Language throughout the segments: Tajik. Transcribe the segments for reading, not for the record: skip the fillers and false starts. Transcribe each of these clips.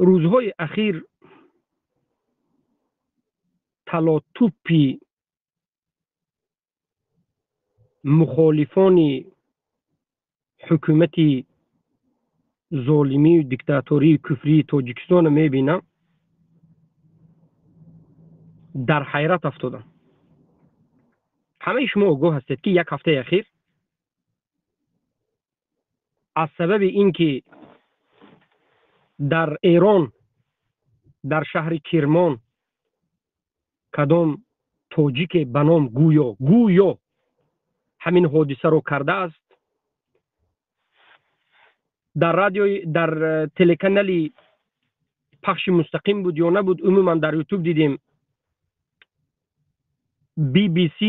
Рӯзҳои ахир талотупи мухолифони ҳукумати золимию диктатории куфрии Тоҷикистонро мебинам, дар ҳайрат афтодам. Ҳамаи шумо огоҳ ҳастед, ки як ҳафтаи ахир аз сабаби ин ки дар Эрон, дар шаҳри Кирмон, кадом тоҷике ба ном гӯё ҳамин ҳодисаро кардааст, дар радиои, дар телеканали пахши мустақим буд ё набуд, умуман дар Ютуб дидем, BBC,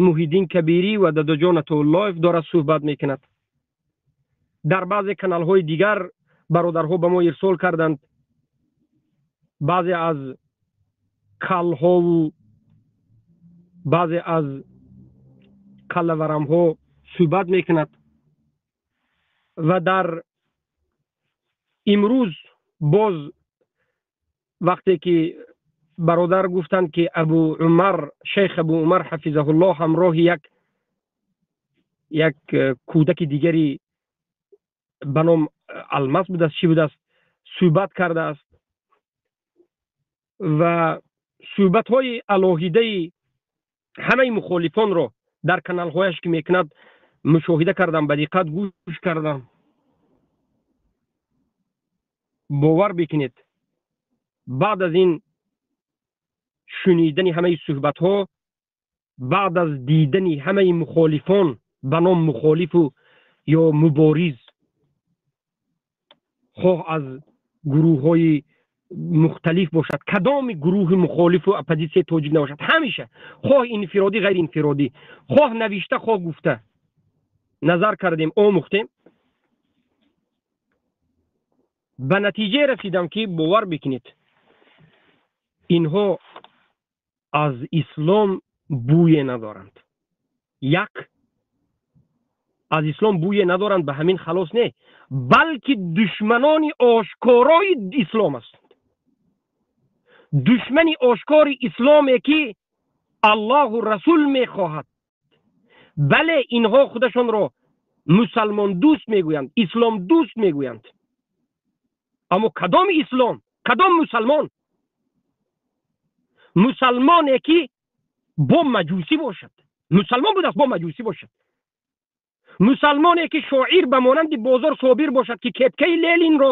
Муҳиддин Кабирӣ ва Дадоҷон Атоуллоев дорад суҳбат мекунад. Дар баъзе каналҳои дигар бародарҳо ба мо ирсол карданд, баъзе аз калҳову баъзе аз каллаварамҳо суҳбат мекунад. Ва дар имрӯз боз вақте ки бародар гуфтанд, ки Абу Умар, шайх Абу Умар ҳафизаҳуллоҳ, ҳамроҳи як кӯдаки дигари ба ном Алмаз будааст, чӣ будааст, суҳбат кардааст ва суҳбатҳои алоҳидаи ҳамаи мухолифонро дар каналҳояш ки мекунад мушоҳида кардам, ба диққат гӯш кардам. Бовар бикунед, баъд аз ин шунидани ҳамаи суҳбатҳо, баъд аз дидани ҳамаи мухолифон ба ном мухолифу ё мубориз, хоҳ аз гурӯҳҳои мухталиф бошад, кадоми гурӯҳи мухолифу оппозитсияи тоҷик набошад, ҳамеша хоҳ инфиродӣ, ғайриинфиродӣ, хоҳ навишта, хоҳ гуфта, назар кардем, омӯхтем, ба натиҷае расидам, ки бовар бикунед, инҳо аз ислом бӯе надоранд. Як, аз ислом бӯе надоранд, ба ҳамин халос не, балки душманони ошкорои ислом ҳастанд. Душмани ошкори исломе ки Аллоҳу Расул мехоҳад. Бале, инҳо худашонро мусалмондӯст мегӯянд, исломдӯст мегӯянд, аммо кадом ислом, кадом мусалмон? Мусалмоне ки бо маҷусӣ бошад, мусалмон будааст, бо маҷусӣ бошад, мусалмоне ки шоир ба монанди Бозор Собир бошад, ки кепкаи Ленинро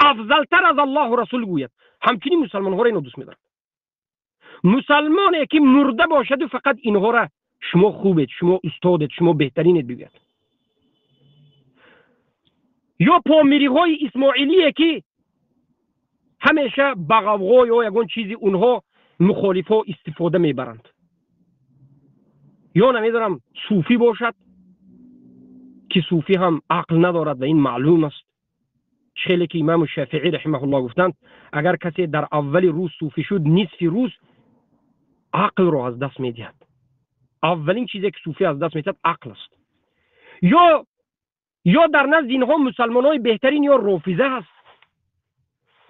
афзалтар аз Аллоҳу Расул гӯяд, ҳамчунин мусалмонҳоро ино дӯст медорад. Мусалмоне ки мурда бошаду фақат инҳоро шумо хубед, шумо устодед, шумо беҳтаринед бигӯяд, ё помириҳои исмоилие ки ҳамеша ба ғавғо ё ягон чизи онҳо мухолифҳо истифода мебаранд, ё намедонам суфӣ бошад, ки суфӣ ҳам ақл надорад ва ин маълум аст. Хеле ки имому Шафиӣ раҳимаҳуллоҳ гуфтанд, агар касе дар аввали рӯз суфӣ шуд, нисфи рӯз ақлро аз даст медиҳад. Аввалин чизе ки суфӣ аз даст медиҳад, ақл аст. Ё дар назди инҳо мусалмонҳои беҳтарин ё рофиза ҳаст,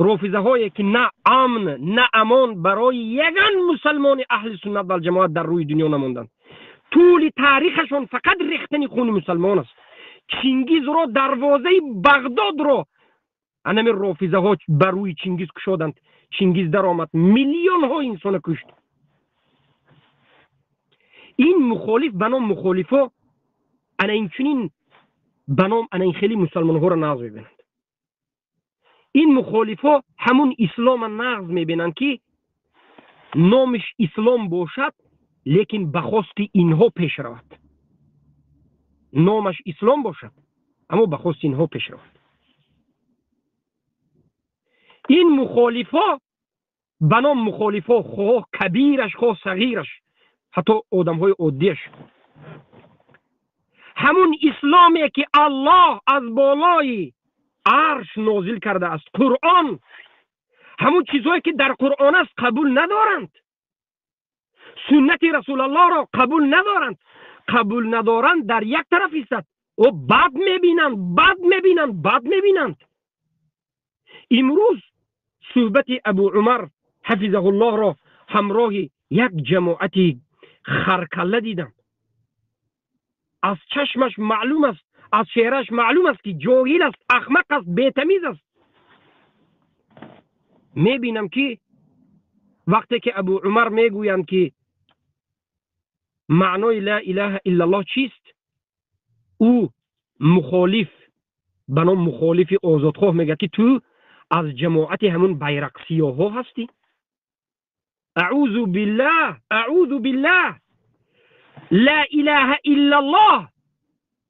рофизаҳое ки на амн, на амон барои яган мусалмони аҳли суннат валҷамоат дар рӯи дунё намонданд. Тӯли таърихашон фақат рехтани хуни мусалмон аст. Чингизро, дарвозаи Бағдодро анами рофизаҳо ба рӯи Чингиз кушоданд. Чингиз даромад, миллионҳо инсона кушт. Ин мухолиф ба ном мухолифо ана инчунин ба ном ана ин хеле мусалмонҳоро нағз мебинанд. Ин мухолифо ҳамун ислома нағз мебинанд, ки номиш ислом бошад, лекин ба хости инҳо пеш равад. Номаш ислом бошад, аммо ба хости инҳо пеш равад. Ин мухолифо ба ном мухолифо, хоҳ кабираш, хоҳ сағираш, ҳатто одамҳои оддиаш, ҳамун исломе ки Аллоҳ аз болои арш нозил кардааст, Қуръон, ҳамун чизҳое ки дар Қуръон аст қабул надоранд, суннати Расулаллоҳро қабул надоранд. Қабул надоранд дар як тараф истад, о бад мебинанд, бад мебинанд, бад мебинанд. Имрӯз суҳбати Абу Умар ҳафизаҳуллоҳро ҳамроҳи як ҷамоати харкалла дидам. Аз чашмаш маълум аст, аз чеҳраш маълум аст, ки ҷоҳил аст, ахмақ аст, бетамиз аст. Мебинам, ки вақте ки Абу Умар мегӯянд, ки маънои ла илаҳа иллаллоҳ чист, ӯ мухолиф ба ном мухолифи озодхоҳ мегӯяд, ки ту аз ҷамоати ҳамун байрақсиёҳҳо ҳастӣ. Аъузу биллаҳ, аъузу биллаҳ. Ла илаҳа иллаллоҳ,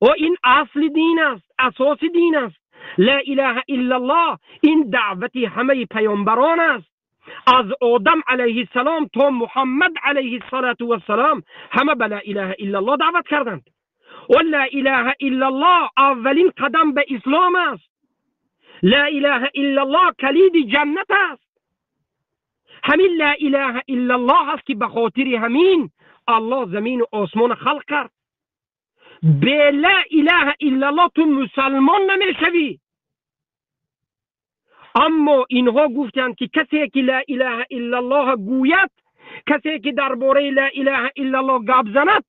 о ин асли дин аст, асоси дин аст. Ла илаҳа иллаллоҳ ин даъвати ҳамаи паёмбарон аст. Аз Одам алайҳиссалом то Муҳаммад алайҳиссалату вассалом ҳама ба ла илаҳа иллаллоҳ даъват карданд. О ла илаҳа иллаллоҳ аввалин қадам ба ислом аст. Ла илаҳа иллаллоҳ калиди ҷаннат аст. Ҳамин ла илаҳа иллаллоҳ аст, ки ба хотири ҳамин Аллоҳ замину осмона халқ кард. Бе ла илаҳа иллаллоҳ ту мусалмон намешавӣ. Аммо инҳо гуфтанд, ки касе ки ла илаҳа иллаллоҳ гӯяд, касе ки дар бораи ла илаҳа иллаллоҳ гап занад,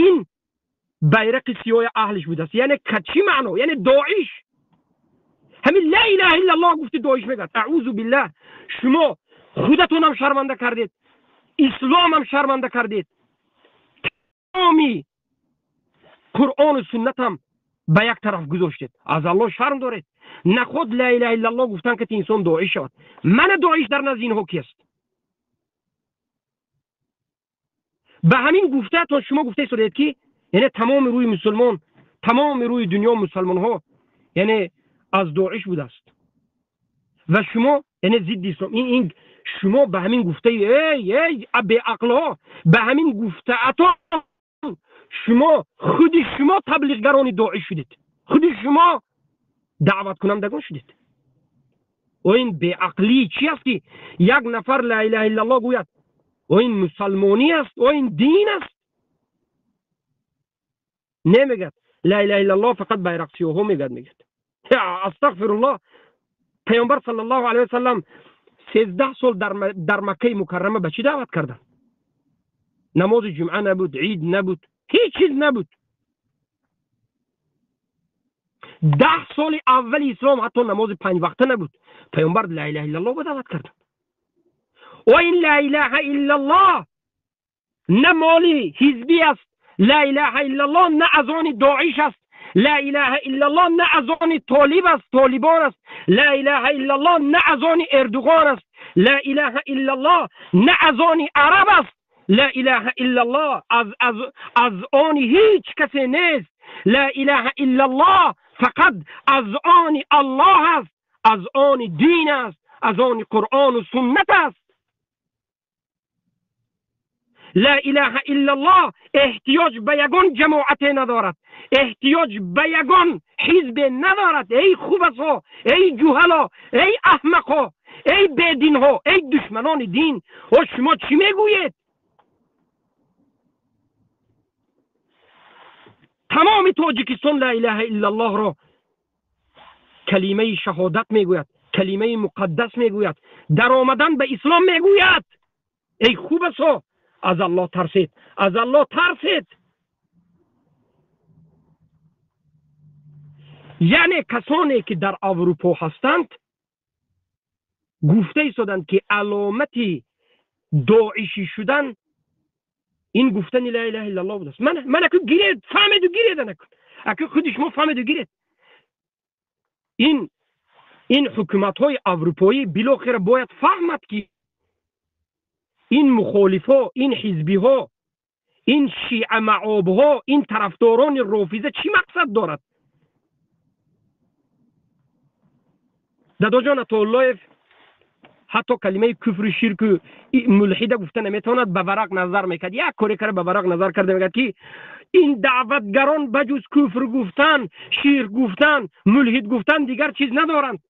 ин байрақи сиёҳи аҳлиш будааст. Яъне чӣ маъно? Яъне Доиш. Ҳамин ла илаҳа иллаллоҳ гуфти, Доиш мегӯяд. Аъузу биллаҳ. Шумо худатонам шарманда кардед, исломам шарманда кардед, тамоми Қуръону суннатам ба як тараф гузоштед. Аз Аллоҳ шарм доред. Наход ла илаҳа иллаллоҳ гуфтан, ки инсон доиш шавад. Мана доиш дар назди инҳо кист? Ба ҳамин гуфтаатон шумо гуфта истодед, ки яъне тамоми рӯи мусулмон, тамоми рӯи дунё мусалмонҳо яъне аз Доиш будааст ва шумо яъне зидди ислом. Ин шумо ба ҳамин гуфтаи, эй эй беақлҳо, ба ҳамин гуфтаатон шумо худи шумо таблиғгарони Доиш шудед, худи шумо даъваткунандагон шудед. О ин беақлӣ чи аст, ки як нафар ла илаҳа иллаллоҳ гӯяд, о ин мусалмонӣ аст, о ин дин аст? Немегӯяд ла илаҳа иллаллоҳ, фақат байрақсиёҳо мегӯяд. Мегӯяд, астағфируллоҳ. Паёмбар саллаллоҳу алайҳи васаллам 13 сол дар Маккаи Мукаррама ба чӣ даъват карданд? Намози ҷумъа набуд, ид набуд, ҳеҷ чиз набуд. 10 соли аввали ислом ҳатто намози панҷвақта набуд. Паёмбар ла илаҳа иллаллоҳ ба даъват карданд. О ин ла илаҳа иллаллоҳ на моли ҳизбӣ аст, ла илаҳа иллаллоҳ на аз они Доиш аст, ла илаҳа иллаллоҳ на аз они Толиб аст, Толибон аст, ла илаҳа иллаллоҳ на аз они Эрдуғон аст, ла илаҳа иллаллоҳ на аз они араб аст, ла илаҳа иллаллоҳ аз они ҳеҷ касе нест. Ла илаҳа иллаллоҳ фақат аз они Аллоҳ аст, аз они дин аст, аз они Қуръону суннат аст. Ла илаҳа иллаллоҳ эҳтиёҷ ба ягон ҷамоате надорад, эҳтиёҷ ба ягон ҳизбе надорад. Эй хубасҳо, эй ҷуҳало, эй аҳмақҳо, эй бединҳо, эй душманони дин, о шумо чӣ мегӯед? Тамоми Тоҷикистон ла илаҳа иллаллоҳро калимаи шаҳодат мегӯяд, калимаи муқаддас мегӯяд, даромадан ба ислом мегӯяд. Эй хубасҳо, аз Аллоҳ тарсед, аз Аллоҳ тарсед. Яъне касоне ки дар Аврупо ҳастанд, гуфта истоданд, ки аломати доишӣ шудан ин гуфтани ла илаҳа иллаллоҳ будааст. Ман аку гиред, фаҳмеду гиред, анакун аку худи шумо фаҳмеду гиред. Ин ҳукуматҳои аврупоӣ билохира бояд фаҳмад, ки ин мухолифҳо, ин ҳизбиҳо, ин шиамаобҳо, ин тарафдорони рофиза чӣ мақсад дорад. Дадоҷон Атоуллоев ҳатто калимаи куфру ширку мулҳида гуфта наметавонад, ба варақ назар мекард. Як коре кара, ба варақ назар карда мегӯяд, ки ин даъватгарон ба ҷуз куфр гуфтан, ширк гуфтан, мулҳид гуфтан дигар чиз надоранд.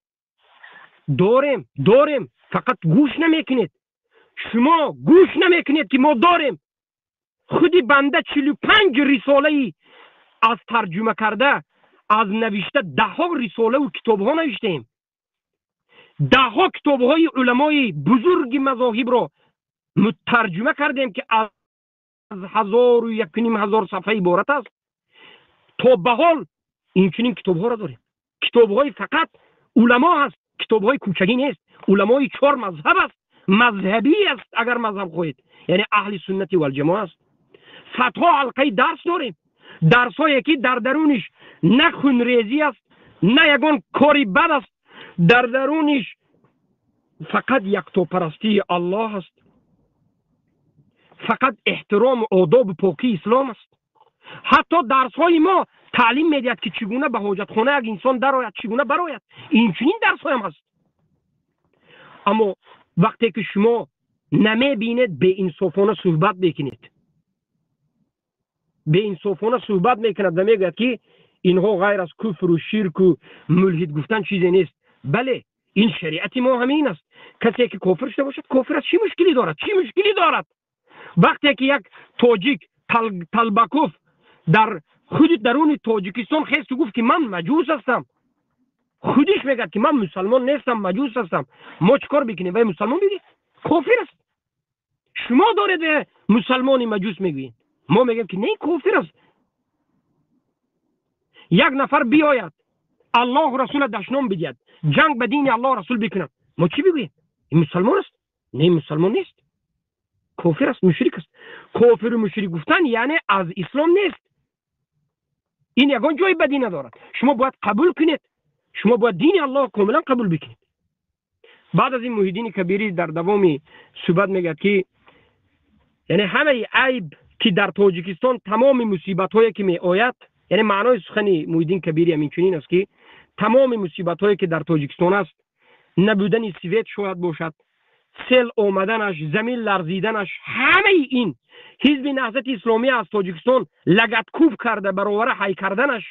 Дорем, дорем, фақат гӯш намекунед. Шумо гӯш намекунед, ки мо дорем. Худи банда 45 рисолаи аз тарҷума карда, аз навишта даҳҳо рисолаву китобҳо навиштаем. Даҳҳо китобҳои уламои бузурги мазоҳибро мутарҷима кардем, ки аз 1000 ва 1500 сафҳа иборат аст. То ба ҳол инчунин китобҳоро дорем. Китобҳои фақат уламо ҳаст, китобҳои кӯчагӣ нест. Уламои чор мазҳаб аст, мазҳабӣ аст, агар мазҳаб хоҳед, яъне аҳли суннати валҷамоа аст. Садҳо ҳалқаи дарс дорем, дарсҳое ки дар даруниш на хунрезӣ аст, на ягон кори бад аст, дар даруниш фақат яктопарастии Аллоҳ аст, фақат эҳтирому одобу покии ислом аст. Ҳатто дарсҳои мо таълим медиҳад, ки чӣ гуна ба ҳоҷатхона як инсон дарояд, чӣ гуна барояд. Инчунин дарсҳоям ҳаст. Аммо вақте ки шумо намебинед, беинсофона суҳбат мекунед, беинсофона суҳбат мекунад ва мегӯяд, ки инҳо ғайр аз куфру ширку мулҳид гуфтан чизе нест. Бале, ин шариати мо ҳамин аст. Касе ки кофир шуда бошад, кофир аст. Чӣ мушкилӣ дорад? Чӣ мушкилӣ дорад, вақте ки як тоҷик Талбаков дар худи даруни Тоҷикистон хесту гуфт, ки ман маҷус ҳастам? Худиш мегӯяд, ки ман мусалмон нестам, маҷус ҳастам. Мо чӣ кор бикунем? Вай мусалмон бидӣ кофир аст. Шумо доред мусалмони маҷус мегӯед, мо мегӯем, ки не, кофир аст. Як нафар биёяд, Аллоҳу Расула дашном бидиҳад, ҷанг ба дини Аллоҳ Расул бикунад, мо чӣ бигӯем? Ин мусалмон аст? Не, мусалмон нест, кофир аст, мушрик аст. Кофиру мушрик гуфтан яъне аз ислом нест. Ин ягон ҷои бадӣ надорад. Шумо бояд қабул кунед, шумо бояд дини Аллоҳ комилан қабул бикунед. Баъд аз ин Муҳиддини Кабирӣ дар давоми суҳбат мегӯяд, ки яъне ҳамаи айб, ки дар Тоҷикистон тамоми мусибатҳое ки меояд, яъне маънои сухани Муҳиддин Кабирӣ ҳам инчунин аст, ки тамоми мусибатҳое ки дар Тоҷикистон аст, набудани свет шояд бошад, сел омаданаш, замин ларзиданаш, ҳамаи ин Ҳизби Наҳзати Исломӣ аз Тоҷикистон лагаткӯб карда баровара ҳай карданаш,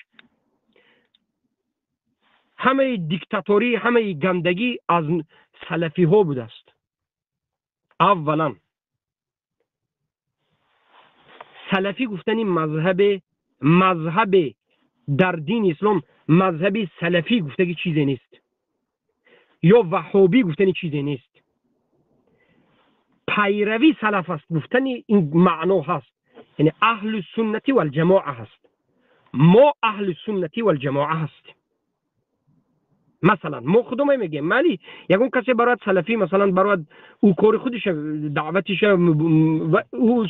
ҳамаи диктаторӣ, ҳамаи гандагӣ аз салафиҳо будааст. Аввалан, салафӣ гуфтани мазҳабе дар дини ислом, мазҳаби салафӣ гуфтаги чизе нест ё ваҳҳобӣ гуфтани чизе нест. Пайрави салаф аст гуфтани ин маъно ҳаст, яъне аҳлу суннати валҷамоа ҳаст. Мо аҳли суннати валҷамоа ҳастем. Масалан, мо худо мегӯем, мали ягон касе барояд салафӣ, масалан, барояд, ӯ кори худиша, даъватиша,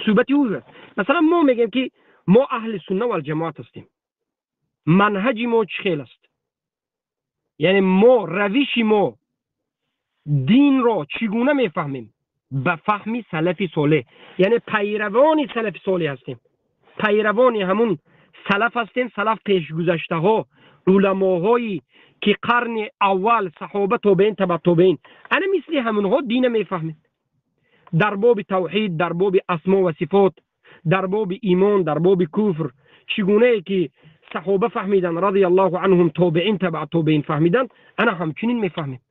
суҳбати ӯ. Масалан, мо мегӯем, ки мо аҳли сунна валҷамоат ҳастем. Манҳаҷи мо чӣ хел аст? Яъне мо равиши мо динро чӣ гуна мефаҳмем? Ба фаҳми салафи солеҳ, яъне пайравони салафи солеҳ ҳастем, пайравони ҳамун салаф ҳастем. Салаф пешгузаштаҳо, уламоҳое ки қарни аввал, саҳоба, тобеин, таба тобеин, ана мисли ҳамунҳо дина мефаҳмем. Дар боби тавҳид, дар боби асмо ва сифот, дар боби имон, дар боби куфр, чӣ гунае ки саҳоба фаҳмиданд радиаллоҳу анҳум, тобеин, таба тобеин фаҳмиданд, ана ҳамчунин мефаҳмем.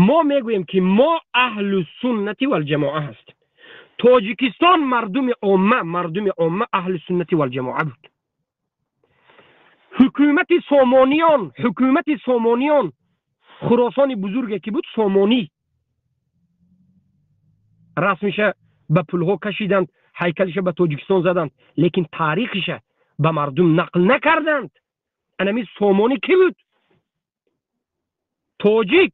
Мо мегӯем, ки мо аҳлу суннати валҷамоа ҳастем. Тоҷикистон мардуми омма аҳли суннати валҷамоа буд. Ҳукумати Сомониён, Хуросони бузурге ки буд, Сомонӣ расмиша ба пулҳо кашиданд, ҳайкалиша ба Тоҷикистон заданд, лекин таърихиша ба мардум нақл накарданд. Анами Сомонӣ кӣ буд? Тоҷик.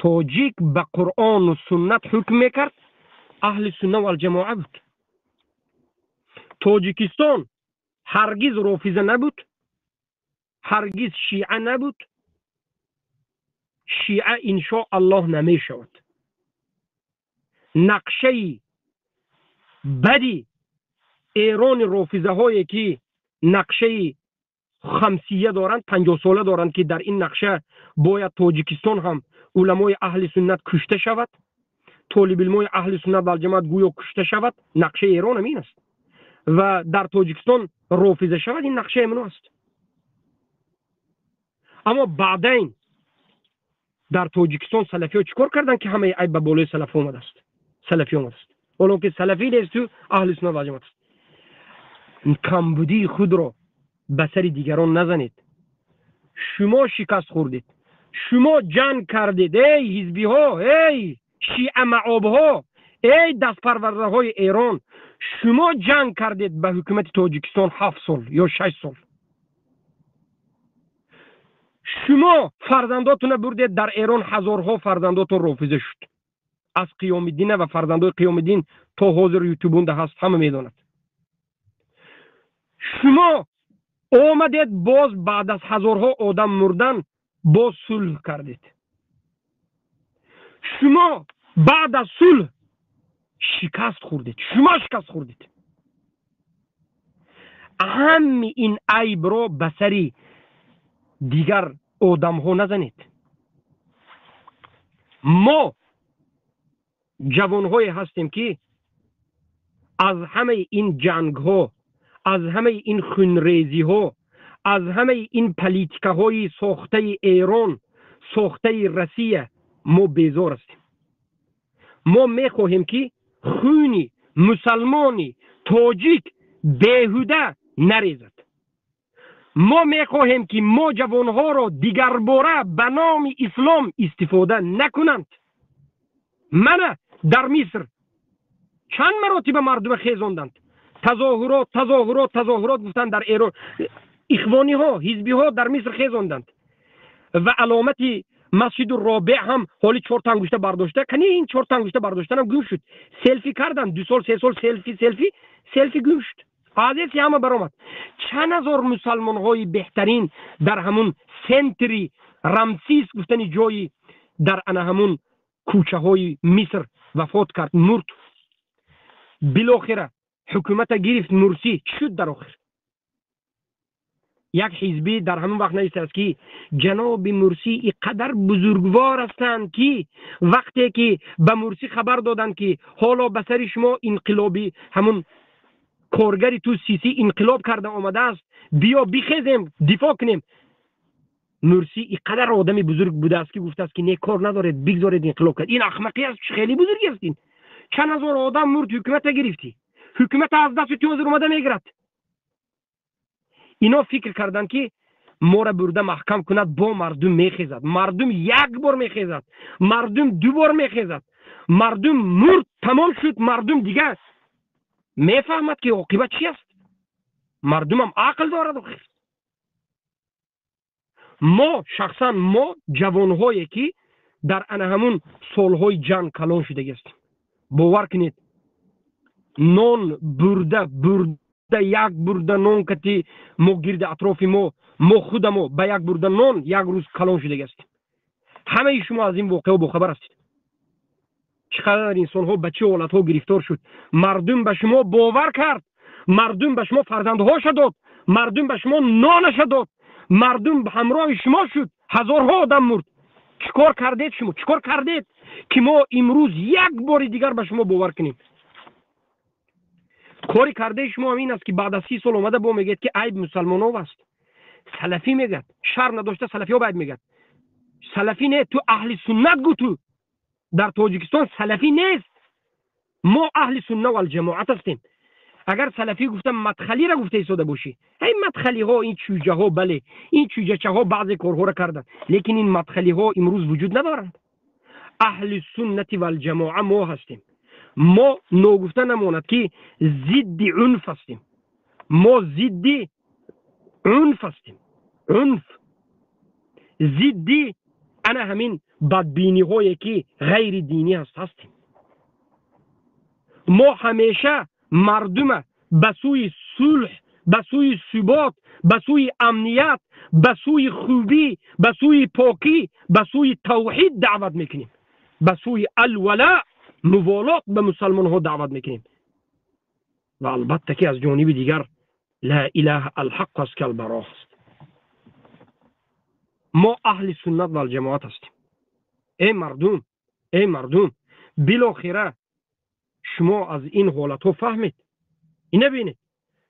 Тоҷик ба Қуръону суннат ҳукм мекард, аҳли сунна валҷамоа буд. Тоҷикистон ҳаргиз рофиза набуд, ҳаргиз шиа набуд, шиа иншо Аллоҳ намешавад. Нақшаи бади Эрони рофизаҳое ки нақшаи хамсия доранд, 50-сола доранд, ки дар ин нақша бояд Тоҷикистон ҳам уламои аҳли суннат кушта шавад, толибилмои аҳли суннат валҷамоат гӯё кушта шавад. Нақшаи Эрон ҳамин аст ва дар Тоҷикистон рофиза шавад. Ин нақшаи амино аст. Аммо баъдайн дар Тоҷикистон салафиҳо чӣ кор карданд, ки ҳамаи айб ба болои салаф омадааст, салафӣ омадааст, ҳолон ки салафӣ несту аҳли суннат валҷамоат аст? Камбудии худро ба сари дигарон назанед. Шумо шикаст хӯрдед, шумо ҷанг кардед. Эй ҳизбиҳо, эй шиамаобҳо, эй дастпарвардаҳои Эрон, шумо ҷанг кардед ба ҳукумати Тоҷикистон 7 сол ё 6 сол. Шумо фарзандотона бурдед дар Эрон, ҳазорҳо фарзандотон рофиза шуд. Аз Қиёмиддина ва фарзандои Қиёмиддин то ҳозир ютубунда ҳаст, ҳама медонад. Шумо омадед, боз баъд аз ҳазорҳо одам мурдан боз сулҳ кардед. Шумо баъд аз сулҳ шикаст хӯрдед, шумо шикаст хӯрдед. Ҳами ин айбро ба сари дигар одамҳо назанед. Мо ҷавонҳое ҳастем, ки аз ҳамаи ин ҷангҳо, аз ҳамаи ин хунрезиҳо, аз ҳамаи ин политикаҳои сохтаи Эрон, сохтаи Россия мо безор ҳастем. Мо мехоҳем, ки хуни мусалмони тоҷик беҳуда нарезад. Мо мехоҳем, ки мо ҷавонҳоро дигарбора ба номи ислом истифода накунанд. Мана дар Миср чанд маротиба мардума хезонданд, тазоҳурот, тазоҳурот, тазоҳурот гуфтанд. Дар Эрон ихвониҳо, ҳизбиҳо дар Миср хезонданд ва аломати Масҷиду Робеъ ҳам ҳоли чорта ангушта бардошта. Кани ин чорта ангушта бардоштанам гум шуд. Селфи карданд 2 сол, 3 сол, селфи, селфи, селфи гум шуд. Азеси ҳама баромад. Чанд ҳазор мусалмонҳои беҳтарин дар ҳамун центри Рамсис гуфтани ҷои дар ана ҳамун кӯчаҳои Миср вафот кард, мурд. Билохира ҳукумата гирифт Мурсӣ. Чӣ шуд дар охир? Як ҳизбӣ дар ҳамон вақт навиштааст, ки ҷаноби Мурсӣ и қадар бузургвор ҳастанд, ки вақте ки ба Мурсӣ хабар доданд, ки ҳоло ба сари шумо инқилоби ҳамун коргари ту Сисӣ инқилоб карда омадааст, биё бихезем, дифоъ кунем, Мурсӣ и қадар одами бузург будааст, ки гуфтааст, ки не, кор надоред, бигзоред инқилоб кард. Ин ахмақӣ аст, хеле бузургӣ аст ин. Чанд ҳазор одам мурд, ҳукумата гирифтӣ, ҳукумата аз дасти ту ҳозир омада мегирад. Ино фикр карданд, ки моро бурда маҳкам кунад, бо мардум мехезад. Мардум як бор мехезад, мардум ду бор мехезад, мардум мурд, тамом шуд. Мардум дигар мефаҳмад, ки оқибат чи аст. Мардумам ақл дорад охир. Мо шахсан, мо ҷавонҳое, ки дар ана ҳамун солҳои ҷанг калон шудагӣ ҳастем, бовар кунед, нон бурда бурда, як бурда нон кати мо гирди атрофи мо худамо ба як бурда нон як рӯз калон шудагӣ ҳастем. Ҳамаи шумо аз ин воқеаҳо бохабар ҳастед, чӣ қадар инсонҳо ба чӣ ҳолатҳо гирифтор шуд. Мардум ба шумо бовар кард, мардум ба шумо фарзандҳоша дод, мардум ба шумо нонаша дод, мардум ҳамроҳи шумо шуд, ҳазорҳо одам мурд. Чӣ кор кардед шумо? Чӣ кор кардед, ки мо имрӯз як бори дигар ба шумо бовар кунем? Кори кардаи шумо ҳам ин аст, ки баъд аз 30 сол омада бо мегӯяд, ки айб мусалмонов аст. Салафӣ мегӯяд, шарм надошта салафиҳо ба айб мегӯяд. Салафӣ не, ту аҳли суннат гӯ. Ту дар Тоҷикистон салафӣ нест, мо аҳли сунна валҷамоат ҳастем. Агар салафӣ гуфта мадхалиро гуфта истода бошӣ, ҳай, мадхалиҳо, ин чӯҷаҳо, бале, ин чӯҷачаҳо баъзе корҳоро карданд, лекин ин мадхалиҳо имрӯз вуҷуд надоранд. Аҳли суннати валҷамоа мо ҳастем. Мо ногуфта намонад, ки зидди унф ҳастем. Мо зидди унф ҳастем, унф, зидди ана ҳамин бадбиниҳое, ки ғайри динӣ аст, ҳастем. Мо ҳамеша мардума ба сӯи сулҳ, ба сӯи субот, ба сӯи амният, ба сӯи хубӣ, ба сӯи покӣ, ба сӯи тавҳид даъват мекунем, ба сӯи алвала, муволот ба мусалмонҳо даъват мекунем. Ва албатта, ки аз ҷониби дигар ла илаҳа алҳақ аст, ки албароҳ аст. Мо аҳли суннат валҷамоат ҳастем. Эй мардум, эй мардум, билохира шумо аз ин ҳолатҳо фаҳмед. Ина бинед,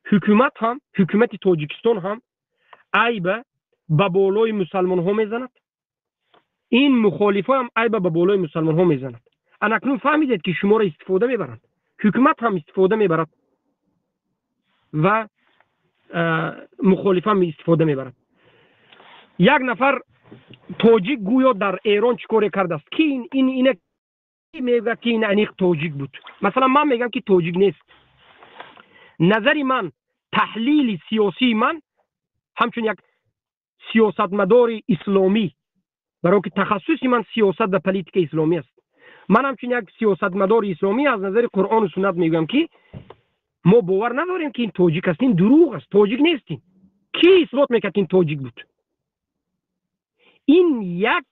ҳукумат ҳам, ҳукумати Тоҷикистон ҳам айба ба болои мусалмонҳо мезанад, ин мухолифо ҳам айба ба болои мусалмонҳо мезанад. Анакнун фаҳмидед, ки шуморо истифода мебаранд. Ҳукумат ҳам истифода мебарад ва мухолифа ҳам истифода мебарад. Як нафар тоҷик гӯё дар Эрон чӣ коре кардааст, ки ин ина мегӯяд, ки ин аниқ тоҷик буд. Масалан, ман мегӯям, ки тоҷик нест. Назари ман, таҳлили сиёсии ман ҳамчун як сиёсатмадори исломӣ, барои ки тахассуси ман сиёсат ва политикаи исломӣ аст, ман ҳамчун як сиёсатмадори исломӣ аз назари Қуръону суннат мегӯям, ки мо бовар надорем, ки ин тоҷик аст. Ин дурӯғ аст, тоҷик нестин. Кӣ исбот мекард, ки ин тоҷик буд? Ин як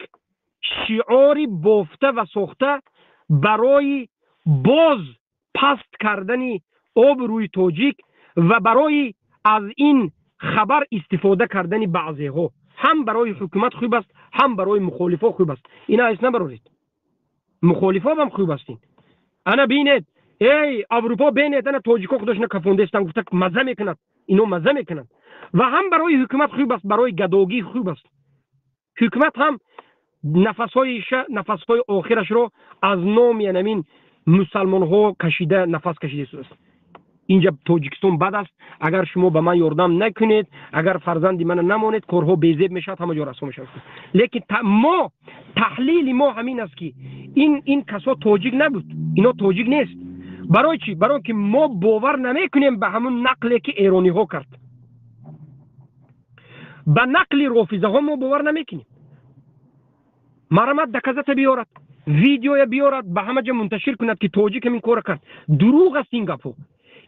шиори бофта ва сохта барои боз паст кардани обрӯи тоҷик ва барои аз ин хабар истифода кардани баъзеҳо. Ҳам барои ҳукумат хуб аст, ҳам барои мухолифо хуб аст. Ина айс набароред, мухолифо ҳам хуб аст. Ин ана бинед, эй Аврупо, бинед, ана тоҷико худошона кафондаистанд гуфта мазза мекунад. Ино мазза мекунанд. Ва ҳам барои ҳукумат хуб аст, барои гадогӣ хуб аст. Ҳукумат ҳам нафасҳои охирашро аз номи анамин мусалмонҳо кашида, нафас кашида истодааст. Инҷа Тоҷикистон бад аст, агар шумо ба ман ёрдам накунед, агар фарзанди мана намонед, корҳо безеб мешавад, ҳама ҷо расво мешавад. Лекин мо таҳлили мо ҳамин аст, ки ин касо тоҷик набуд, ино тоҷик нест. Барои чӣ? Барои ки мо бовар намекунем ба ҳамун нақле, ки эрониҳо кард. Ба нақли рофизаҳо мо бовар намекунем. Марамат доказата биёрад, видеоя биёрад, ба ҳама ҷо мунташир кунад, ки тоҷик ҳамин кора кард. Дурӯғ аст ин гапҳо.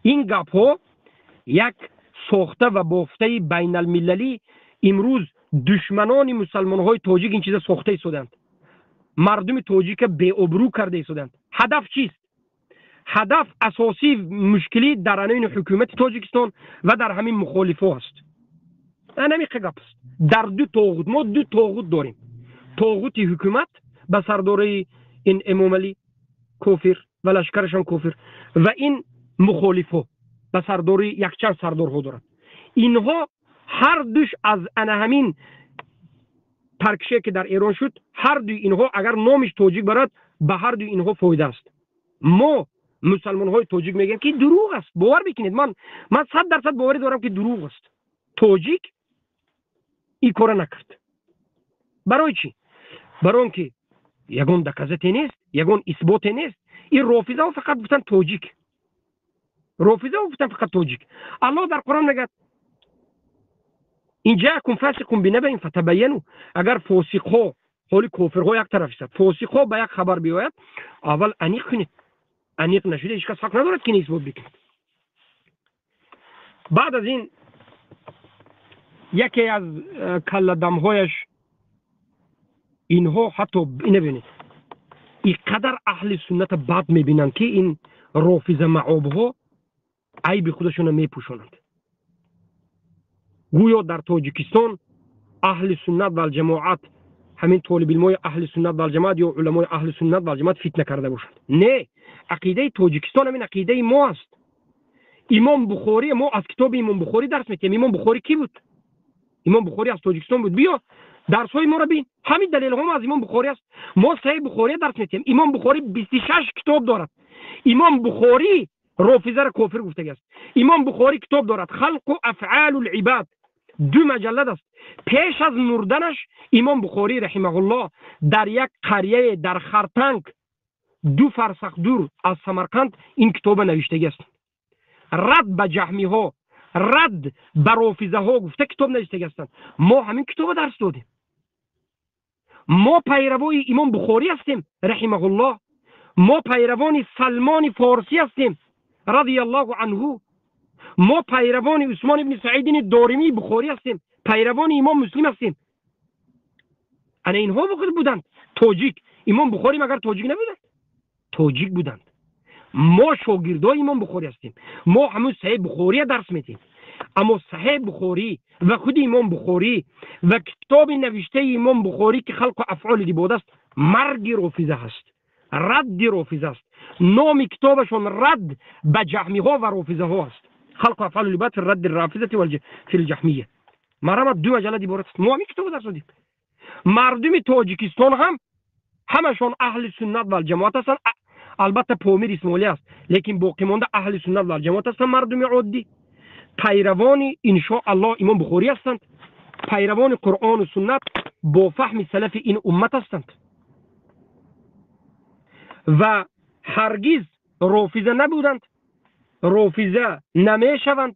Ин гапҳо як сохта ва бофтаи байналмилалӣ. Имрӯз душманони мусалмонҳои тоҷик ин чиза сохта истодаанд, мардуми тоҷика беобрӯ карда истодаанд. Ҳадаф чист? Ҳадаф, асосии мушкилӣ дар анин ҳукумати Тоҷикистон ва дар ҳамин мухолифо аст. Анамиқа гап аст. Дар ду тоғут, мо ду тоғут дорем: тоғути ҳукумат ба сардораи ин Эмомалӣ кофир ва лашкарашон кофир ва ин мухолифо ба сардори якчанд сардорҳо дорад. Инҳо ҳар душ аз ана ҳамин таркише, ки дар Эрон шуд, ҳар дуи инҳо агар номиш тоҷик барад, ба ҳар дуи инҳо фоида аст. Мо мусалмонҳои тоҷик мегӯем, ки дурӯғ аст. Бовар бикунед, ман 100% боварӣ дорам, ки дурӯғ аст. Тоҷик ин кора накард. Барои чӣ? Барои он ки ягон доказате нест, ягон исботе нест. Ин рофизаҳо фақат гуфтанд тоҷик, рофизаҳо гуфтанд фақат тоҷик. Аллоҳ дар Қуръон мегӯяд: «Ин ҷаакум фасиқун бинабаин фатабайяну». Агар фосиқҳо, ҳоли кофирҳо як тараф истад, фосиқҳо ба як хабар биёяд, аввал аниқ кунед. Аниқ нашуда, ҳеҷ кас ҳақ надорад, ки исбот бикунад. Баъд аз ин яке аз калладамҳояш инҳо, ҳатто ина бинед, ин қадар аҳли сунната бад мебинанд, ки ин рофиза маобҳо айби худашонро мепӯшонанд. Гӯё дар Тоҷикистон аҳли суннат валҷамоат, ҳамин толибилмои аҳли суннат валҷамоат ё уламои аҳли суннат валҷамоат фитна карда бошанд. Не, ақидаи Тоҷикистон ҳамин ақидаи мо аст. Имом Бухорӣ, мо аз китоби Имом Бухорӣ дарс метиҳем. Имом Бухорӣ кӣ буд? Имом Бухорӣ аз Тоҷикистон буд. Биё, дарсҳои моро бин, ҳамин далелҳо мо аз Имом Бухорӣ аст. Мо Саҳеҳи Бухория дарс метиҳем. Имом Бухорӣ 26 китоб дорад. Имом Бухорӣ рофизаро кофир гуфтагиаст. Имом Бухорӣ китоб дорад, «Халқу афъалу либад», ду маҷаллад аст. Пеш аз мурданаш Имом Бухорӣ раҳимаҳуллоҳ дар як қарияе дар Хартанг, 2 фарсах дур аз Самарқанд, ин китоба навиштагӣ аст. Рад ба ҷаҳмиҳо, рад ба рофизаҳо гуфта китоб навиштагӣ ҳастанд. Мо ҳамин китоба дарс додем. Мо пайравои Имом Бухорӣ ҳастем раҳимаҳуллоҳ. Мо пайравони Салмони Форсӣ ҳастем радиаллоҳу анҳу. Мо пайравони Усмон ибни Саидини Доримии Бухорӣ ҳастем, пайравони Имом Муслим ҳастем. Ана инҳо буданд тоҷик. Имом Бухорӣ магар тоҷик набуданд? Тоҷик буданд. Мо шогирдои Имом Бухорӣ ҳастем. Мо ҳамун Саҳеҳ Бухория дарс медиҳем. Аммо Саҳеҳ Бухорӣ ва худи Имом Бухорӣ ва китоби навиштаи Имом Бухорӣ, ки «Халқу афъоли ибод» аст, марги рофиза ҳаст, радди рофиза аст. Номи китобашон рад ба ҷаҳмиҳо ва рофизаҳо аст, «Халқу афъоли ибод фи радди рафизати фил ҷаҳмия». Марамат ду маҷаллад иборат аст. Мо ҳамин китобо дарс додем. Мардуми Тоҷикистон ҳам ҳамашон аҳли суннат валҷамоат ҳастанд. Албатта, Помир исмоилӣ аст, лекин боқимонда аҳли суннат валҷамоат ҳастанд. Мардуми оддӣ пайравони иншо Аллоҳ Имом Бухорӣ ҳастанд. Пайравони Қуръону суннат бо фаҳми салафи ин уммат ҳастанд ва ҳаргиз рофиза набуданд, рофиза намешаванд.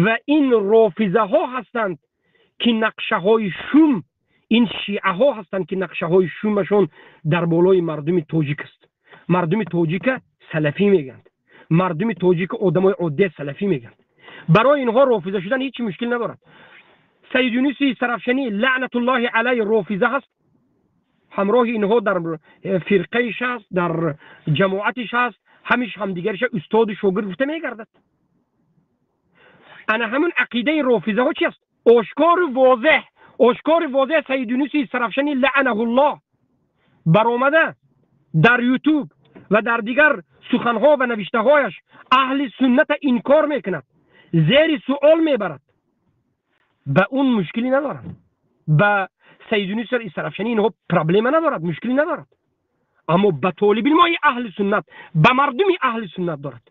Ва ин рофизаҳо ҳастанд, ки нақшаҳои шум, ин шиаҳо ҳастанд, ки нақшаҳои шумашон дар болои мардуми тоҷик аст. Мардуми тоҷика салафӣ мегӯянд, мардуми тоҷика одамои оддия салафӣ мегӯянд. Барои инҳо рофиза шудан ҳеҷ мушкил надорад. Саид Юнуси Истарафшанӣ, лаънатуллоҳи алайҳ, рофиза ҳаст, ҳамроҳи инҳо дар фирқаиш аст, дар ҷамоатиш аст, ҳамиш ҳамдигариша устоду шогирд гуфта мегардад. Ана ҳамун ақидаи рофизаҳо чи аст? Ошкору возеҳ, ошкору возеҳ. Саид Юнуси Истарафшанӣ, лаънаҳуллоҳ, баромада дар Ютуб ва дар дигар суханҳо ва навиштаҳояш аҳли сунната инкор мекунад, зери суол мебарад. Ба он мушкилӣ надоранд. Ба Саид Юнуси Истарафшанӣ инҳо проблема надорад, мушкилӣ надорад, аммо ба толибилмои аҳли суннат, ба мардуми аҳли суннат дорад.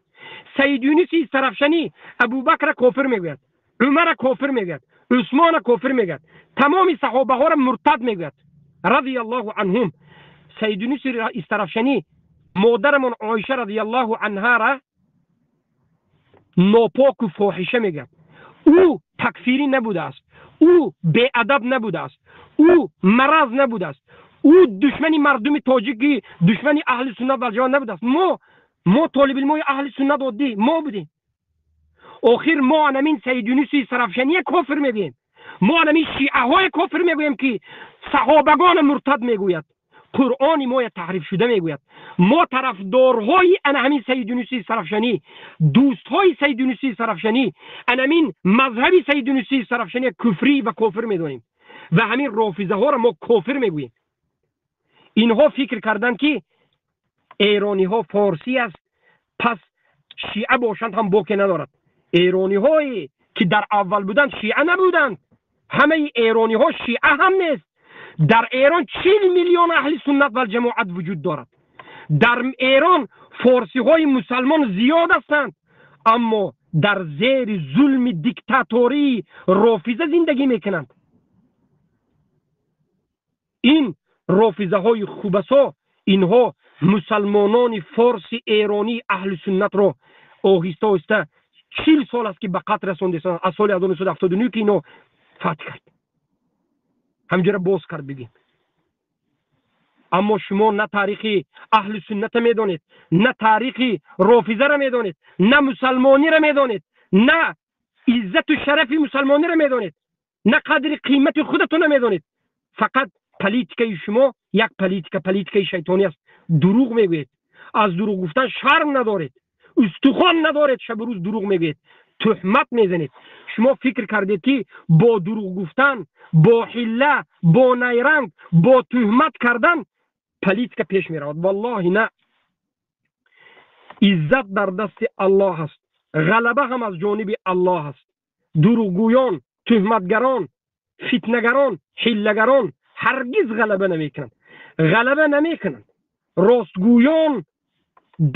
Саид Юнуси Истарафшанӣ Абубакра кофир мегӯяд, Умара кофир мегӯяд, Усмона кофир мегӯяд, тамоми саҳобаҳоро муртад мегӯяд, радиаллоҳу анҳум. Саид Юнуси Истарафшанӣ модарамон Оиша, радиаллоҳу анҳара, нопоку фоҳиша мегӯяд. Ӯ такфирӣ набудааст, ӯ беадаб набудааст, ӯ маразз набудааст, ӯ душмани мардуми тоҷики, душмани аҳли суннат валҷамоат набудааст. Мо толибилмои аҳли суннат оддӣ мо будем. Охир мо анамин Саид Юнуси Истарафшания кофир мегӯем, мо анамин шиаҳое кофир мегӯем, ки саҳобагона муртад мегӯяд, Қуръони моя таҳриф шуда мегӯяд. Мо тарафдорҳои ана ҳамин Саид Юнуси Истарафшанӣ, дӯстҳои Саид Юнуси Истарафшанӣ, анамин мазҳаби Саид Юнуси Истарафшанӣ куфрӣ ва кофир медонем ва ҳамин рофизаҳоро мо кофир мегӯем. Инҳо фикр карданд, ки эрониҳо форсӣ аст, пас шиа бошанд ҳам боке надорад. Эрониҳое ки дар аввал буданд, шиа набуданд. Ҳамаи эрониҳо шиа ҳам нест. Дар Эрон 40 миллион аҳли суннат валҷамоат вуҷуд дорад. Дар Эрон форсиҳои мусалмон зиёд ҳастанд, аммо дар зери зулми диктатории рофиза зиндагӣ мекунанд. Ин рофизаҳои хубасо, инҳо мусалмонони форси эронии аҳли суннатро оҳиста оҳиста 40 сол аст, ки ба қатл расондесанд, аз соли 1979, ки ино фатҳ кард, ҳамҷора боз кард бигем. Аммо шумо на таърихи аҳли сунната медонед, на таърихи рофизаро медонед, на мусалмониро медонед, на иззату шарафи мусалмониро медонед, на қадри қимати худатонро медонед. Фақат политикаи шумо як политика, политикаи шайтонӣ аст. Дурӯғ мегӯед, аз дурӯғ гуфтан шарм надоред, устухон надоред, шабу рӯз дурӯғ мегӯед, тӯҳмат мезанед. Шумо фикр кардед, ки бо дурӯғ гуфтан, бо ҳилла, бо найранг, бо тӯҳмат кардан политика пеш меравад. Валлоҳи на. Иззат дар дасти Аллоҳ аст, ғалаба ҳам аз ҷониби Аллоҳ аст. Дурӯғгӯён, тӯҳматгарон, фитнагарон, ҳиллагарон ҳаргиз ғалаба намекунанд, ғалаба намекунанд. Ростгӯён,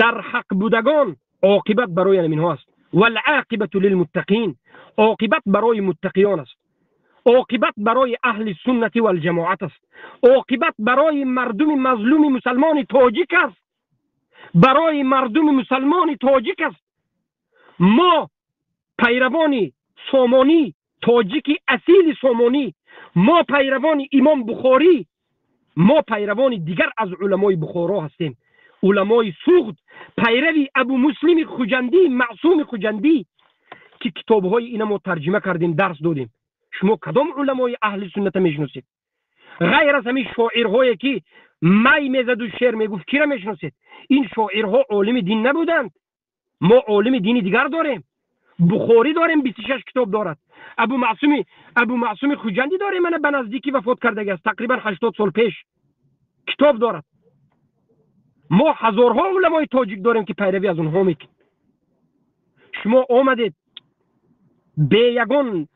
дар ҳақ будагон, оқибат барои ҳаминҳо аст. Валъоқибату лилмуттақин. Оқибат барои муттақиён аст, оқибат барои аҳли суннати валҷамоат аст, оқибат барои мардуми мазлуми мусалмони тоҷик аст, барои мардуми мусалмони тоҷик аст. Мо пайравони Сомонӣ, тоҷики асили Сомонӣ, мо пайравони Имом Бухорӣ, мо пайравони дигар аз уламои Бухоро ҳастем, уламои Суғд, пайрави Абу Муслими Хуҷандӣ, Маъсуми Хуҷандӣ, ки китобҳои ина мо тарҷима кардем, дарс додем. Шумо кадом уламои аҳли сунната мешиносед, ғайр аз ҳамин шоирҳое, ки май мезаду шеър мегуфт? Кира мешиносед? Ин шоирҳо олими дин набуданд. Мо олими дини дигар дорем. Бухорӣ дорем, 26 китоб дорад. Абу Маъсуми Хуҷандӣ дорем, мана ба наздикӣ вафот кардаги аст, тақрибан 80 сол пеш, китоб дорад. Мо ҳазорҳо уламои тоҷик дорем, ки пайравӣ аз онҳо мекунем. Шумо омадед, бе ягон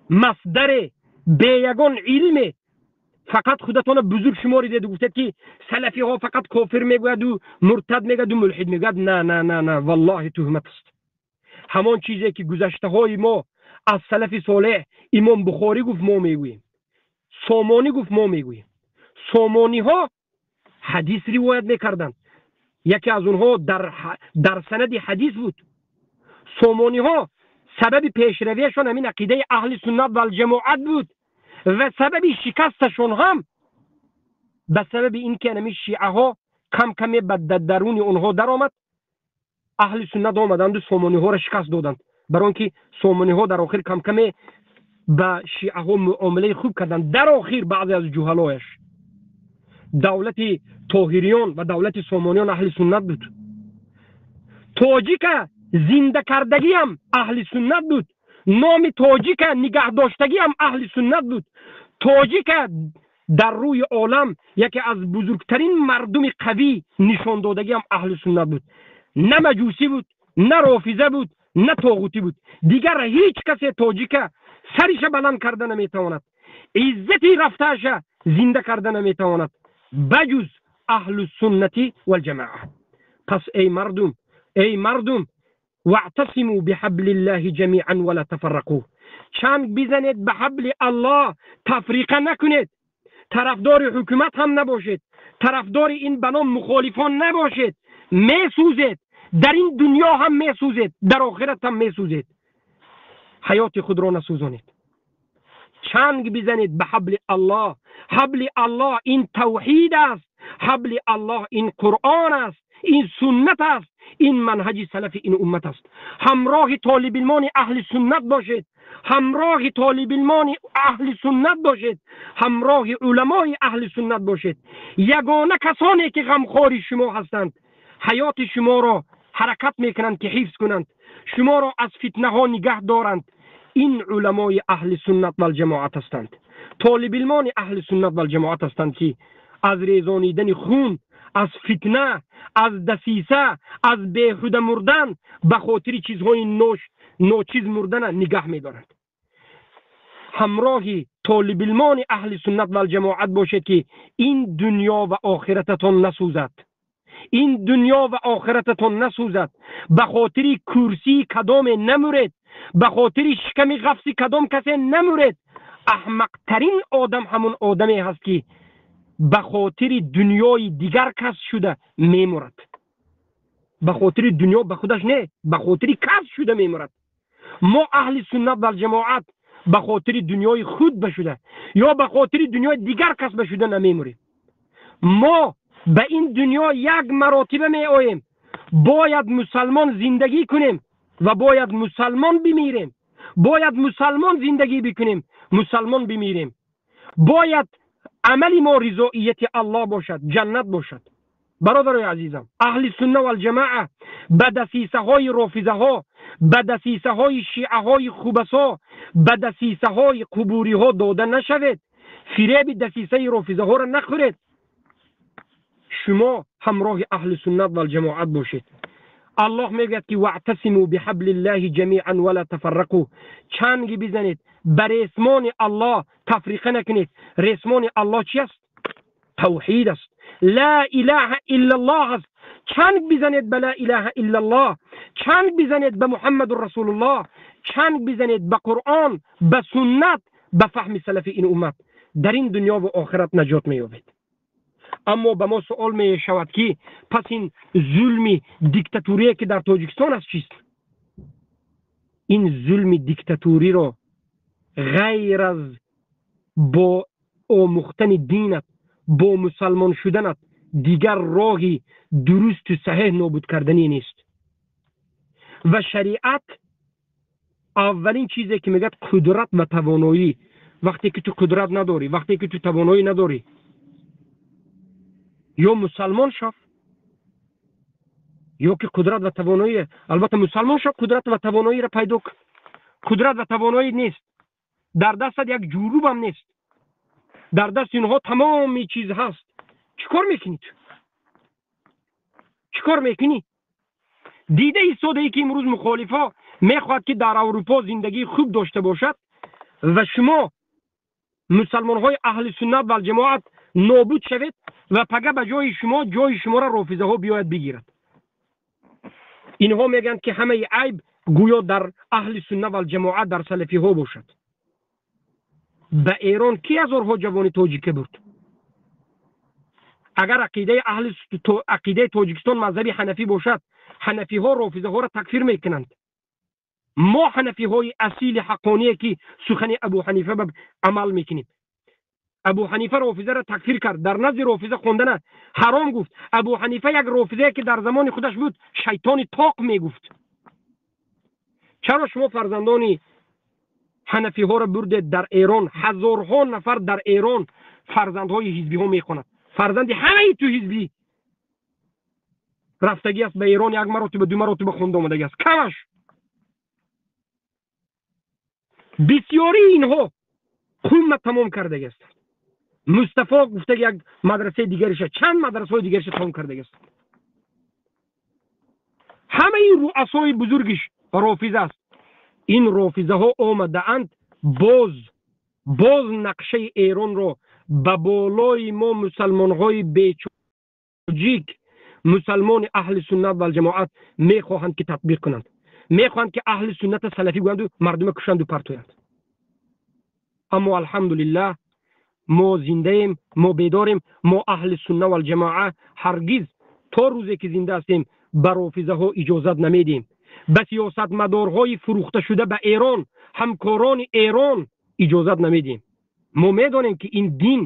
масдаре, бе ягон илме, фақат худатонро бузург шуморидеду гуфтед, ки салафиҳо фақат кофир мегӯяду муртад мегӯяду мулҳид мегӯяд. На, на, на, на, валлоҳи, туҳмат аст. Ҳамон чизе, ки гузаштаҳои мо Аз салафи солеҳ Имом Бухорӣ гуфт, мо мегӯем, Сомонӣ гуфт, мо мегӯем. Сомониҳо ҳадис ривоят мекарданд, яке аз онҳо дар санади ҳадис буд. Сомониҳо сабаби пешравиашон ҳамин ақидаи аҳли суннат валҷамоат буд ва сабаби шикасташон ҳам ба сабаби ин ки ҳамин шиаҳо кам каме ба даруни онҳо даромад. Аҳли суннат омаданду сомониҳоро шикаст доданд, бар он ки сомониҳо дар охир кам каме ба шиаҳо муомилаи хуб карданд. Дар охир баъзе аз ҷуҳалояш. Давлати Тоҳириён ва давлати Сомониён аҳли суннат буд. Тоҷика зинда кардагиам аҳли суннат буд, номи тоҷика нигаҳдоштагиам аҳли суннат буд. Тоҷика дар рӯи олам яке аз бузургтарин мардуми қавӣ нишон додагиам аҳли суннат буд. На маҷусӣ буд, на рофиза буд, на тоғутӣ буд. Дигар ҳеҷ касе тоҷика сариша баланд карда наметавонад, иззати рафтааша зинда карда наметавонад, баҷуз аҳлу суннати валҷамоа. Пас эй мардум, эй мардум, واعتصموا بحبل الله جميعا ولا تفرقوا. چنگ بزنید به حبل الله، تفریقه نکنید. طرفدار حکومت هم نباشید، طرفدار این بنا مخالفان نباشید. میسوزید، در این دنیا هم میسوزید، در آخرت هم میسوزید. حیات خود را نسوزانید. چنگ بزنید به حبل الله. حبل الله این توحید است، حبل الله این قرآن است، این سنت است، این منهج سلف این امت است. همراه طالب علمان اهل سنت باشید، همراه طالب علمان اهل سنت باشید، همراه علمای اهل سنت باشید. یگانه کسانی که غمخوار شما هستند، حیات شما را حرکت میکنند که حفظ کنند، شما را از فتنه ها نگه دارند، این علمای اهل سنت و الجماعت هستند. طالب علمان اهل سنت و الجماعت هستند که از ریزانیدن خون، از فتنه، از دسیسه، از بیهوده مردن به خاطر چیزهای ناچیز مردن نگه میدارند. همراه طالب علمان اهل سنت و الجماعت باشید که این دنیا و آخرتتان نسوزد، این دنیا و آخرتتان نسوزد. به خاطر کرسی کدام نمورید، به خاطر شکم غفصی کدام کسی نمورید. احمق ترین آدم همون آدمی هست که به خاطر دنیای دیگر کس شده میمورد. به خاطر دنیا به خودش نه، به خاطر کس شده میمورد. ما اهل سنت و الجماعت به خاطر دنیای خود بشده یا به خاطر دنیای دیگر کس بشده نمیموریم. ما به این دنیا یک مراتبه می آییم. باید مسلمان زندگی کنیم و باید مسلمان بمیریم. باید مسلمان زندگی بکنیم، مسلمان بمیریم. باید عمل ما رضایت الله باشد، جنت باشد. برادرای عزیزم، اهل سنت و الجماعه به دسیسه های رافضه ها، به دسیسه های شیعه های خوبسا، به دسیسه های قبوری ها داده نشوید. فریب دسیسه رافضه ها را نخورید. شما همراه اهل سنت و الجماعت باشید. الله میگوید که واعتصموا بحبل الله جمیعا ولا تفرقوا. چنگ بزنید بر ریسمان الله، تفریقه نکنید. ریسمان الله چی است؟ توحید است، لا اله الا الله است. چنگ بزنید به لا اله الا الله، چنگ بزنید به محمد رسول الله، چنگ بزنید به قرآن، به سنت، به فهم سلف این امت. در این دنیا و آخرت نجات مییابید. اما به ما سوال می شود که پس این ظلم دیکتاتوری که در تاجیکستان است چیست؟ این ظلم دیکتاتوری را غیر از با آموختن دینت، با مسلمان شدنت، دیگر راهی درست و صحیح نابود کردنی نیست. و شریعت اولین چیزی که میگه قدرت و توانایی. وقتی که تو قدرت نداری، وقتی که تو توانایی نداری، یا مسلمان شو یا که قدرت و توانایی. البته مسلمان شو، قدرت و توانایی را پیدا کن. قدرت و توانایی نیست در دستت، یک جروب هم نیست در دست اینها، تمام چیز هست. چیکار میکنی تو؟ چیکار میکنی؟ دیده ایستاده ای که امروز مخالفا میخواد که در اروپا زندگی خوب داشته باشد و شما مسلمان های اهل سنت و الجماعت نابود شوید و پگه به جای شما جای شما را رافضه ها بیاید بگیرد. اینها میگن که همه عیب Гӯё дар аҳли сунна валҷамоат, дар салафиҳо бошад. Ба Эрон кӣ ҳазорҳо ҷавони тоҷика бурд? Агар ақидаи аҳли ақидаи Тоҷикистон мазҳаби ҳанафӣ бошад, ҳанафиҳо рофизаҳоро такфир мекунанд. Мо ҳанафиҳои асили ҳаққоние, ки сухани Абу Ҳанифа ба амал мекунем. Абу Ҳанифа рофизаро такфир кард, дар назди рофиза хондана ҳаром гуфт. Абу Ҳанифа як рофизае, ки дар замони худаш буд, шайтони тоқ мегуфт. Чаро шумо фарзандони ҳанафиҳоро бурдед дар Эрон? Ҳазорҳо нафар дар Эрон фарзандҳои ҳизбиҳо мехонад. Фарзанди ҳамаи ту ҳизбӣ рафтагӣ аст ба Эрон, як маротиба, ду маротиба хонда омадагӣ аст камаш. Бисёрии инҳо Қумма тамом кардагӣ ҳастанд. Мустафо гуфтаги як мадрасаи дигариша, чанд мадрасаҳои дигариша тамом кардагӣ ҳастанд. Ҳамаи руасои бузургиш рофиза аст. Ин рофизаҳо омадаанд, боз нақшаи Эронро ба болои мо, мусалмонҳои бечоҷик, мусалмони аҳли суннат валҷамоат, мехоҳанд, ки татбиқ кунанд. Мехоҳанд, ки аҳли сунната салафӣ гӯянду мардума кушанду партоянд. Аммо, алҳамдулиллаҳ, мо зиндаем, мо бедорем. Мо аҳли сунна валҷамоа ҳаргиз то рӯзе ки зинда ҳастем ба рофизаҳо иҷозат намедиҳем, ба сиёсатмадорҳои фурӯхташуда ба Эрон, ҳамкорони Эрон иҷозат намедиҳем. Мо медонем, ки ин дин,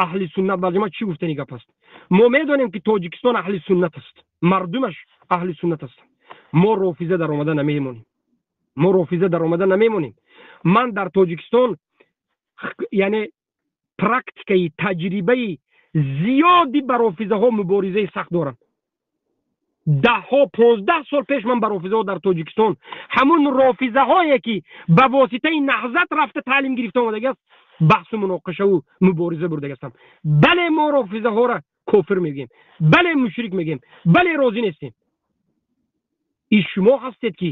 аҳли суннат валҷамоа, чӣ гуфтани гап аст. Мо медонем, ки Тоҷикистон аҳли суннат аст, мардумаш аҳли суннат ҳастанд. Мо рофиза даромада намемонем, мо рофиза даромада намемонем. Ман дар Тоҷикистон, яъне, практикаи таҷрибаи зиёди ба рофизаҳо муборизаи сахт дорам. Даҳҳо, 15 сол пеш ман ба рофизаҳо дар Тоҷикистон, ҳамун рофизаҳое, ки ба воситаи Наҳзат рафта таълим гирифта омадагӣ аст, баҳсу муноқишаву мубориза бурдагӣ ҳастам. Бале, мо рофизаҳоро кофир мегӯем, бале, мушрик мегӯем, бале, розӣ нестем. И шумо ҳастед, ки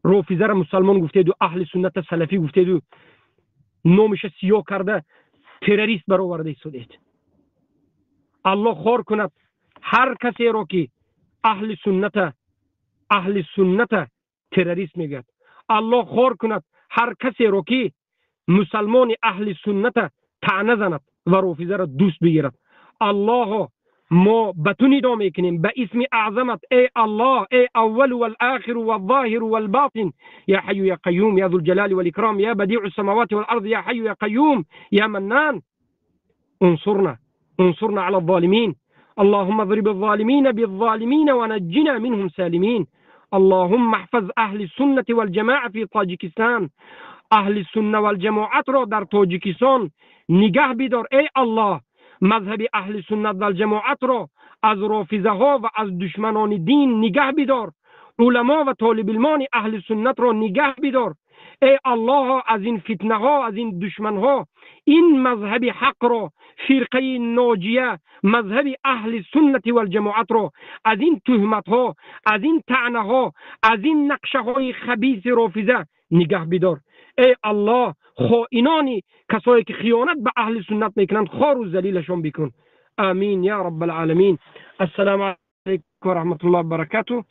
рофизаро мусалмон гуфтеду аҳли сунната салафӣ гуфтеду номиша сиёҳ карда, террорист бароварда истодед. Аллоҳ хор кунад ҳар касеро, ки аҳли сунната террорист мегӯяд. Аллоҳ хор кунад ҳар касеро, ки мусалмони аҳли сунната таъна занад ва рофизаро дӯст бигирад. Аллоҳо, мо ба ту нидо мекунем ба исми аъзамат. Эй Аллоҳ, эй аввалу валохиру валзоҳиру валботин, я ҳаю я қаюм, я зулҷалали валикром, я бадиу самавати валард, я ҳаю я қаюм, я маннан, унсурна, унсурна ала золимин. اللهم اضرب الظالمين بالظالمين ونجنا منهم سالمين. اللهم احفظ أهل السنة والجماعة في طاجكستان. اهل سنة والجماعت را در تاجیکستان نگه بیدار. ای الله، مذهب اهل سنت والجماعت را از رافضه ها و از دشمنان دین نگه بیدار. علما و طالب علمان اهل سنت را نگه بیدار. ای الله، از این فتنه ها، از این دشمن ها، این مذهب حق را، فرقه ناجیه، مذهب اهل سنت والجماعت را از این تهمت ها، از این طعنه ها، از این نقشه های خبیث رافضه نگه بیدار. ای الله، خائنانی، کسایی که خیانت به اهل سنت میکنند، خوار و ذلیلشان بکن. آمین یا رب العالمین. السلام علیکم و رحمت الله و برکاته.